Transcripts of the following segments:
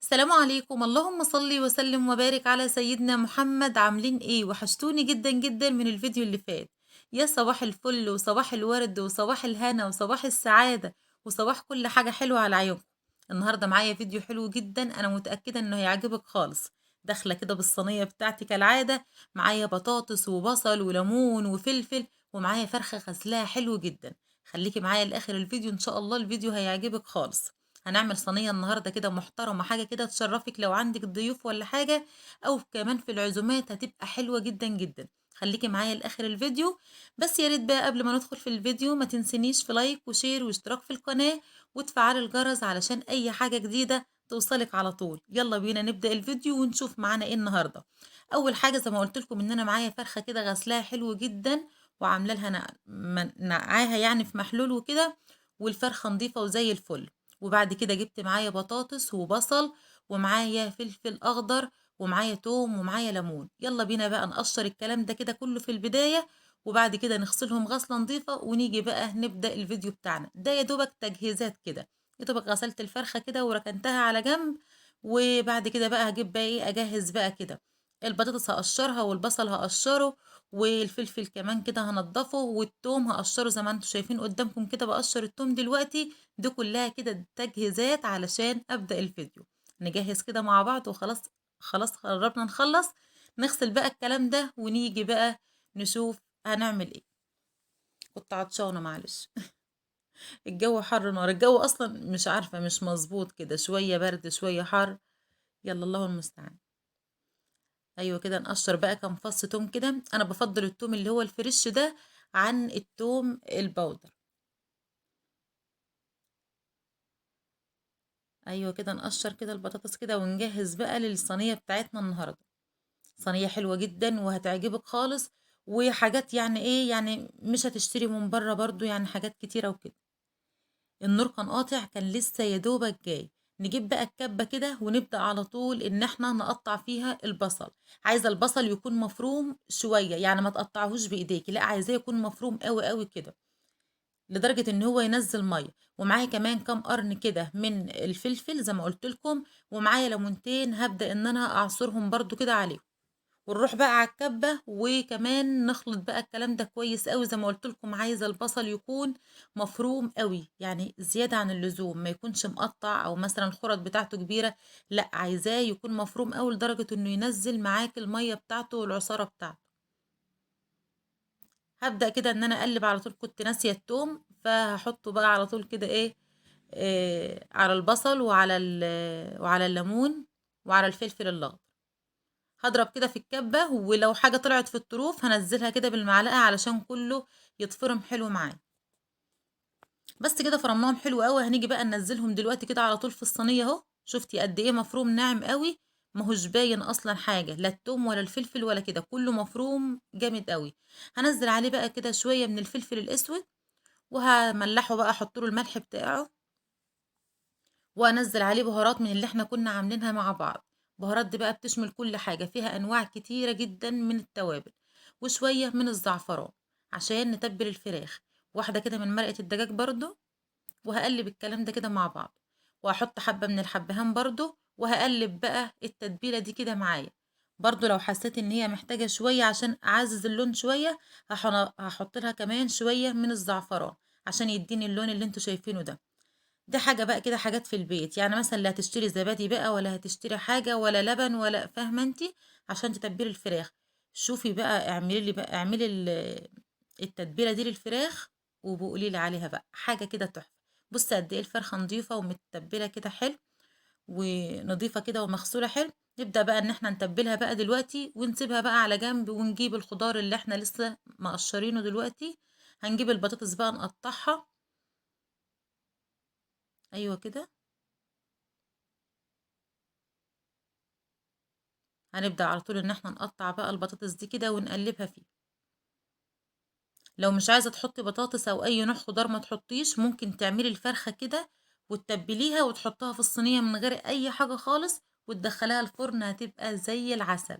السلام عليكم، اللهم صل وسلم وبارك على سيدنا محمد. عاملين ايه؟ وحشتوني جدا جدا من الفيديو اللي فات. يا صباح الفل وصباح الورد وصباح الهنا وصباح السعادة وصباح كل حاجة حلوة على عيونكم. النهاردة معايا فيديو حلو جدا، انا متأكدة انه هيعجبك خالص. داخلة كده بالصينية بتاعتي كالعادة، معايا بطاطس وبصل وليمون وفلفل، ومعايا فرخة غسلاها حلو جدا. خليكي معايا لاخر الفيديو، ان شاء الله الفيديو هيعجبك خالص. هنعمل صينية النهاردة كده محترمة، حاجة كده تشرفك لو عندك ضيوف ولا حاجة، أو كمان في العزومات هتبقى حلوة جدا جدا. خليكي معايا لآخر الفيديو. بس يا ريت بقى قبل ما ندخل في الفيديو ما تنسينيش في like و share واشتراك في القناة وتفعلي الجرس علشان أي حاجة جديدة توصلك على طول. يلا بينا نبدأ الفيديو ونشوف معانا ايه النهاردة. أول حاجة زي ما قلت لكم إن أنا معايا فرخة كده غسلاها حلو جدا وعاملة لها نقعاها يعني في محلول وكده، والفرخة نظيفة وزي الفل. وبعد كده جبت معايا بطاطس وبصل ومعايا فلفل اخضر ومعايا توم ومعايا ليمون. يلا بينا بقى نقشر الكلام ده كده كله في البداية، وبعد كده نغسلهم غسلة نظيفة ونيجي بقى نبدأ الفيديو بتاعنا. ده يا دوبك تجهيزات كده، يا دوبك غسلت الفرخة كده وركنتها على جنب. وبعد كده بقى هجيب بقى ايه، اجهز بقى كده البطاطس هقشرها والبصل هقشره والفلفل كمان كده هنضفه والثوم هقشره زي ما انتم شايفين قدامكم كده، بقشر الثوم دلوقتي. دي كلها كده تجهيزات علشان ابدا الفيديو. نجهز كده مع بعض وخلاص، خلاص قربنا نخلص. نغسل بقى الكلام ده ونيجي بقى نشوف هنعمل ايه. كنت عطشانه معلش الجو حر نار، الجو اصلا مش عارفه مش مظبوط كده، شويه برد شويه حر، يلا الله المستعان. ايوه كده نقشر بقى كام فص توم كده. انا بفضل التوم اللي هو ال fresh ده عن التوم ال powder. ايوه كده نقشر كده البطاطس كده ونجهز بقى للصينيه بتاعتنا النهارده. صينيه حلوه جدا وهتعجبك خالص، وحاجات يعني ايه يعني مش هتشتري من بره برضو، يعني حاجات كتيره وكده. النور كان قاطع، كان لسه يا دوبك جاي. نجيب بقى الكبة كده ونبدأ على طول ان احنا نقطع فيها البصل. عايزة البصل يكون مفروم شوية، يعني ما تقطعهوش بايديكي، لا عايزاه يكون مفروم قوي قوي كده لدرجة ان هو ينزل مية. ومعايا كمان كام قرن كده من الفلفل زي ما قلت لكم، ومعايا ليمونتين هبدأ ان انا اعصرهم برضو كده عليهم. ونروح بقى على الكبة وكمان نخلط بقى الكلام ده كويس قوي. زي ما قلت لكم عايزة البصل يكون مفروم قوي، يعني زيادة عن اللزوم، ما يكونش مقطع او مثلا الخرط بتاعته كبيرة، لا عايزاه يكون مفروم قوي لدرجة انه ينزل معاك المية بتاعته والعصارة بتاعته. هبدأ كده ان انا اقلب على طول. كنت ناسية التوم فهحطه بقى على طول كده ايه، على البصل وعلى الليمون وعلى الفلفل الاخضر. هضرب كده في الكبة، ولو حاجة طلعت في الطروف هنزلها كده بالمعلقة علشان كله يتفرم حلو معايا. بس كده فرمناهم حلو قوي. هنيجي بقى ننزلهم دلوقتي كده على طول في الصينية اهو. شفتي قد ايه مفروم ناعم قوي، ماهوش باين اصلا حاجة، لا التوم ولا الفلفل ولا كده، كله مفروم جامد قوي. هنزل عليه بقى كده شوية من الفلفل الاسود وهملحه بقى، احط له الملح بتاعه، وانزل عليه بهارات من اللي احنا كنا عاملينها مع بعض. بهارات دي بقى بتشمل كل حاجة، فيها أنواع كتيرة جدا من التوابل، وشوية من الزعفران عشان نتبل الفراخ، واحدة كده من مرقة الدجاج برضو. وهقلب الكلام ده كده مع بعض، وهحط حبة من الحبهان برضو، وهقلب بقى التتبيلة دي كده معايا برضو. لو حسيت ان هي محتاجة شوية عشان اعزز اللون شوية هحط لها كمان شوية من الزعفران عشان يديني اللون اللي انتوا شايفينه ده. دي حاجة بقى كده حاجات في البيت، يعني مثلا لا هتشتري زبادي بقى ولا هتشتري حاجة ولا لبن ولا، فاهمة انتي، عشان تتبلي الفراخ. شوفي بقى اعملي لي بقى، اعملي التتبيلة دي للفراخ وبقولي لي عليها بقى حاجة كده تحفة. بصي قد ايه الفرخة نظيفة ومتبلة كده حلو ونظيفة كده ومغسولة حلو. نبدأ بقى ان احنا نتبلها بقى دلوقتي ونسيبها بقى على جنب، ونجيب الخضار اللي احنا لسه مقشرينه دلوقتي. هنجيب البطاطس بقى نقطعها. ايوه كده هنبدأ على طول ان احنا نقطع بقى البطاطس دي كده ونقلبها فيه. لو مش عايزة تحطي بطاطس او اي نوع خضار ما تحطيش، ممكن تعملي الفرخة كده وتتبليها وتحطها في الصينية من غير اي حاجة خالص وتدخليها الفرن، هتبقى زي العسل.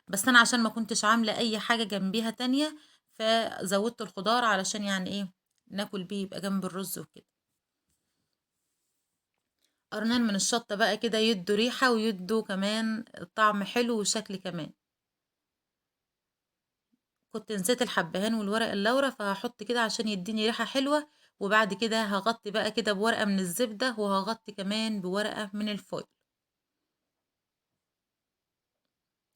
بس انا عشان ما كنتش عاملة اي حاجة جنبيها تانية فزودت الخضار علشان يعني ايه ناكل بيه، يبقى جنب الرز وكده. قرنين من الشطة بقى كده يدوا ريحة ويدوا كمان طعم حلو وشكل كمان. كنت نسيت الحبهان والورق اللورة، فهحط كده عشان يديني ريحة حلوة. وبعد كده هغطي بقى كده بورقة من الزبدة، وهغطي كمان بورقة من الفويل.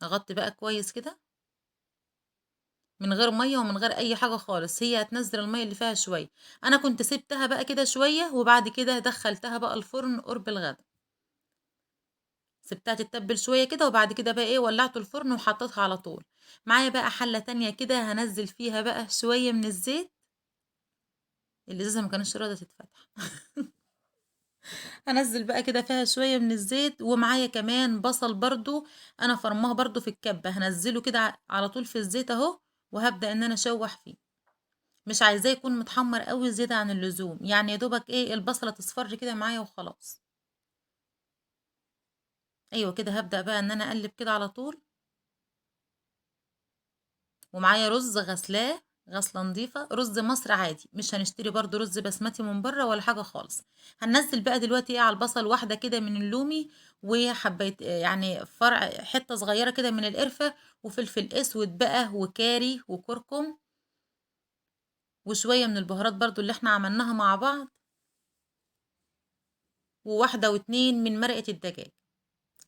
هغطي بقى كويس كده من غير مية ومن غير اي حاجة خالص، هي هتنزل المية اللي فيها شوية. انا كنت سبتها بقى كده شوية، وبعد كده دخلتها بقى الفرن قرب الغدا، سبتها تتبل شوية كده، وبعد كده بقى ايه ولعت الفرن وحطيتها على طول. معايا بقى حله تانية كده هنزل فيها بقى شوية من الزيت، الازازه ما كانتش راضية تتفتح. هنزل بقى كده فيها شوية من الزيت، ومعايا كمان بصل برضو انا فرماه برضو في الكبه، هنزله كده على طول في الزيت اهو، وهبدا ان انا اشوح فيه. مش عايزاه يكون متحمر قوي زيادة عن اللزوم، يعني يا دوبك ايه البصله تصفر كده معايا وخلاص. ايوه كده هبدا بقى ان انا اقلب كده على طول. ومعايا رز غسلاه غسله نظيفة، رز مصر عادي، مش هنشتري برضو رز بسمتي من بره ولا حاجة خالص. هننزل بقى دلوقتي ايه على البصل واحدة كده من اللومي، وحبيت يعني فرع حتة صغيرة كده من القرفه، وفلفل اسود بقى وكاري وكركم، وشوية من البهارات برضو اللي احنا عملناها مع بعض، وواحدة واتنين من مرقه الدجاج.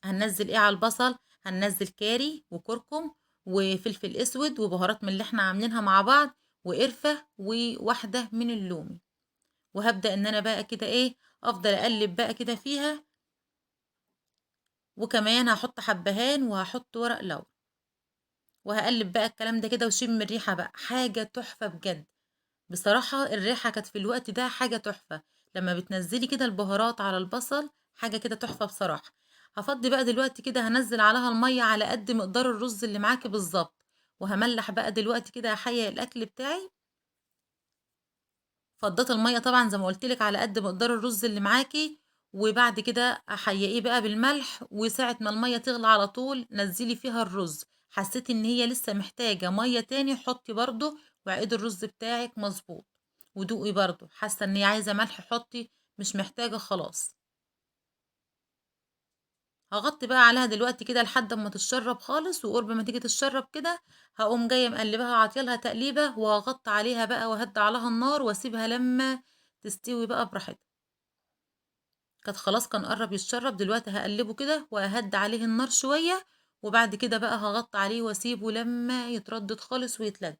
هننزل ايه على البصل؟ هننزل كاري وكركم وفلفل اسود وبهارات من اللي احنا عاملينها مع بعض، وقرفه، وواحدة من اللومي. وهبدا ان انا بقى كده ايه افضل اقلب بقى كده فيها. وكمان هحط حبهان وهحط ورق لورا، وهقلب بقى الكلام ده كده وشم الريحة بقى، حاجة تحفة بجد. بصراحة الريحة كانت في الوقت ده حاجة تحفة، لما بتنزلي كده البهارات على البصل حاجة كده تحفة بصراحة. هفضي بقى دلوقتي كده، هنزل عليها المية على قد مقدار الرز اللي معاكي بالظبط، وهملح بقى دلوقتي كده هحيق الاكل بتاعي. فضيت المية طبعا زي ما قلت لك على قد مقدار الرز اللي معاكي، وبعد كده احيقيه بقى بالملح. وساعة ما المية تغلى على طول نزلي فيها الرز. حسيتي ان هي لسه محتاجه مية تاني حطي برده، وعقدي الرز بتاعك مظبوط، ودوقي برده. حاسه ان هي عايزه ملح حطي، مش محتاجه خلاص. هغطي بقى عليها دلوقتي كده لحد ما تتشرب خالص، وقرب ما تيجي تتشرب كده هقوم جاية مقلباها عاطيلها تقليبه، وهغطي عليها بقى وهدي عليها النار واسيبها لما تستوي بقى براحتها. كانت خلاص كان قرب يتشرب، دلوقتي هقلبه كده وهدي عليه النار شوية، وبعد كده بقى هغطي عليه واسيبه لما يتردد خالص ويتلد.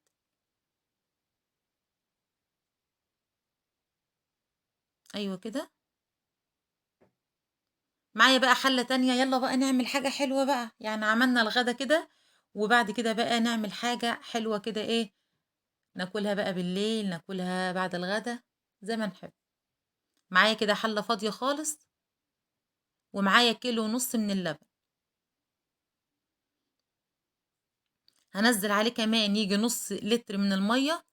ايوه كده. معايا بقى حلة تانية، يلا بقى نعمل حاجة حلوة بقى، يعني عملنا الغدا كده وبعد كده بقى نعمل حاجة حلوة كده ايه ناكلها بقى بالليل، ناكلها بعد الغدا زي ما نحب. معايا كده حلة فاضية خالص، ومعايا 1.5 كيلو من اللبن، هنزل عليه كمان يجي نص لتر من المية.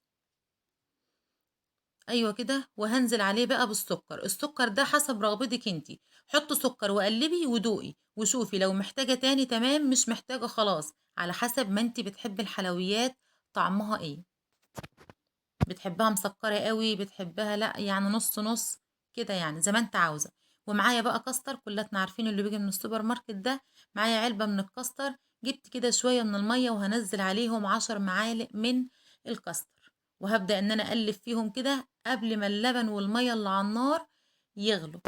ايوه كده. وهنزل عليه بقى بالسكر، السكر ده حسب رغبتك انتي، حطي سكر وقلبي ودوقي وشوفي لو محتاجه تاني تمام، مش محتاجه خلاص، على حسب ما انتي بتحبي الحلويات طعمها ايه، بتحبها مسكره قوي، بتحبها لا يعني نص نص كده، يعني زي ما انت عاوزه. ومعايا بقى كاستر، كلاتنا عارفين اللي بيجي من السوبر ماركت ده، معايا علبة من الكاستر، جبت كده شوية من المية وهنزل عليهم 10 معالق من الكاستر، وهبدأ ان انا اقلب فيهم كده قبل ما اللبن والمية اللي على النار يغلوا.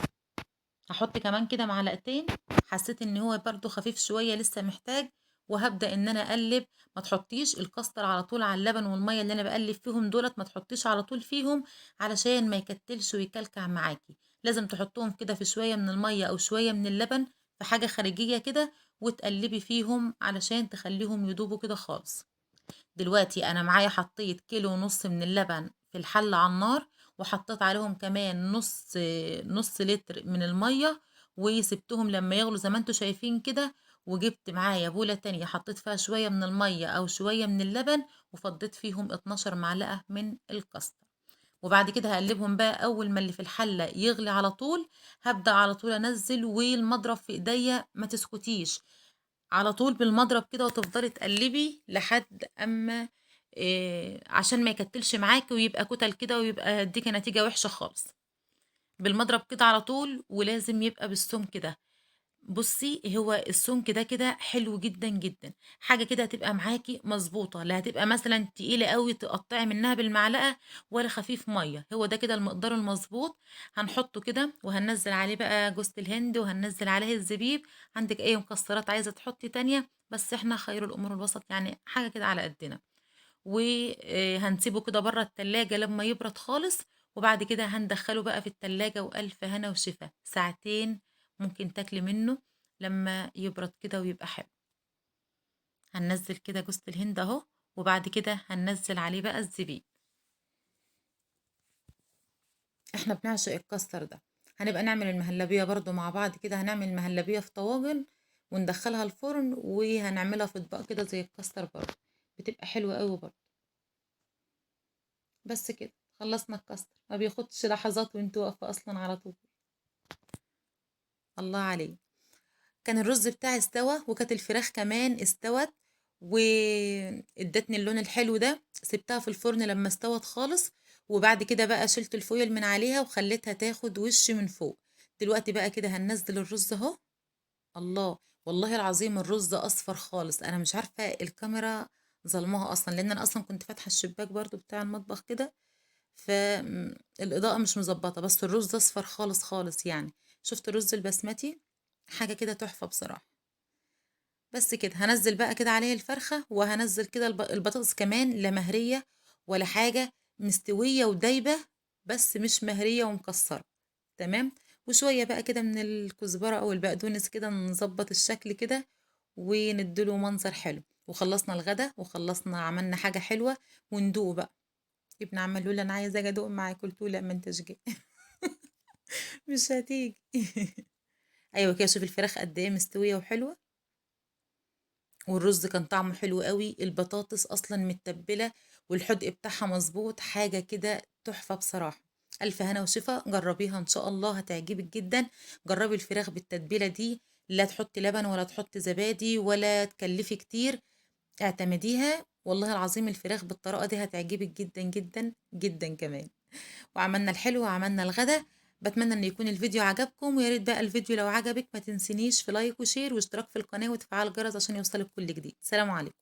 هحط كمان كده معلقتين، حسيت ان هو برضو خفيف شوية لسه محتاج، وهبدأ ان انا اقلب. ما تحطيش الكاستر على طول على اللبن والمية اللي انا بقلب فيهم دولت، ما تحطيش على طول فيهم علشان ما يكتلش ويكلكع معاكي، لازم تحطهم كده في شوية من المية او شوية من اللبن في حاجة خارجية كده وتقلبي فيهم علشان تخليهم يدوبوا كده خالص. دلوقتي انا معايا حطيت 1.5 كيلو من اللبن في الحلة على النار، وحطيت عليهم كمان نص لتر من المية، وسبتهم لما يغلوا زي ما انتوا شايفين كده. وجبت معايا بولة تانية حطيت فيها شوية من المية او شوية من اللبن، وفضيت فيهم 12 معلقة من الكاستر. وبعد كده هقلبهم بقى، اول ما اللي في الحلة يغلي على طول هبدأ على طول انزل، والمضرب في ايديا ما تسكتيش، على طول بالمضرب كده، وتفضلي تقلبي لحد اما إيه عشان ما يكتلش معاكي ويبقى كتل كده ويبقى هديكي نتيجة وحشة خالص. بالمضرب كده على طول، ولازم يبقى بالسمك ده. بُصّي، هو السمك ده كده حلو جدًا، جدًا، حاجة كده هتبقى معاكِ مضبوطة، لا هتبقى مثلًا تقيلة أوي تقطّعي منها بالمعلقة ولا خفيف مَيّة، هو ده كده المقدار المضبوط. هنحطه كده وهننزّل عليه بقى جوزة الهند وهننزّل عليه الزبيب، عندِك أي مكسرات عايزة تحطي تانية، بس إحنا خير الأمور الوسط، يعني حاجة كده على قدنا. وهنسيبه كده برّه التلاجة لمّا يبرد خالص، وبعد كده هندخّله بقى في التلاجة وألف هنا وشفا، ساعتين ممكن تاكلي منه لمّا يبرد كده ويبقى حلو. هننزّل كده جوزة الهند أهو، وبعد كده هننزّل عليه بقى الزبيب. إحنا بنعشق الكاستر ده. هنبقى نعمل المهلبية برضه مع بعض كده، هنعمل المهلبية في طواجن وندخّلها الفرن، وهنعملها في أطباق كده زي الكاستر برضه، بتبقى حلوة أوي برضه. بس كده خلصنا الكاستر، ما بياخدش لحظات وانت واقفة أصلًا على طول. الله عليه. كان الرز بتاعي استوى، وكانت الفراخ كمان استوت، وادتني اللون الحلو ده. سبتها في الفرن لما استوت خالص، وبعد كده بقى شلت الفويل من عليها وخليتها تاخد وش من فوق. دلوقتي بقى كده هننزل الرز اهو. الله، والله العظيم الرز اصفر خالص، انا مش عارفه الكاميرا ظلمها اصلا، لان انا اصلا كنت فاتحه الشباك برضو بتاع المطبخ كده، فالاضاءه مش مظبطه، بس الرز اصفر خالص خالص يعني. شفت الرز البسمتي حاجه كده تحفه بصراحه. بس كده هنزل بقى كده عليه الفرخه، وهنزل كده البطاطس كمان، لا مهريه ولا حاجه، مستويه ودايبه بس مش مهريه ومكسره، تمام. وشويه بقى كده من الكزبره او البقدونس كده نظبط الشكل كده ونديله منظر حلو. وخلصنا الغدا وخلصنا عملنا حاجه حلوه، وندوق بقى. ابن عمال يقول انا عايزه اجي ادوق معاك، قلت له لا ما انتش جاي مش هتيجي. ايوه كده، شوف الفراخ قد ايه مستويه وحلوه، والرز كان طعمه حلو قوي، البطاطس اصلا متبله والحدق بتاعها مظبوط، حاجه كده تحفه بصراحه. الف هنا وشفا، جربيها ان شاء الله هتعجبك جدا. جربي الفراخ بالتتبيله دي، لا تحطي لبن ولا تحطي زبادي ولا تكلفي كتير، اعتمديها والله العظيم الفراخ بالطريقه دي هتعجبك جدا جدا جدا كمان. وعملنا الحلو وعملنا الغدا. بتمنى ان يكون الفيديو عجبكم، ويا ريت بقى الفيديو لو عجبك ما تنسينيش في like و share واشتراك في القناة وتفعيل الجرس عشان يوصلك كل جديد. سلام عليكم.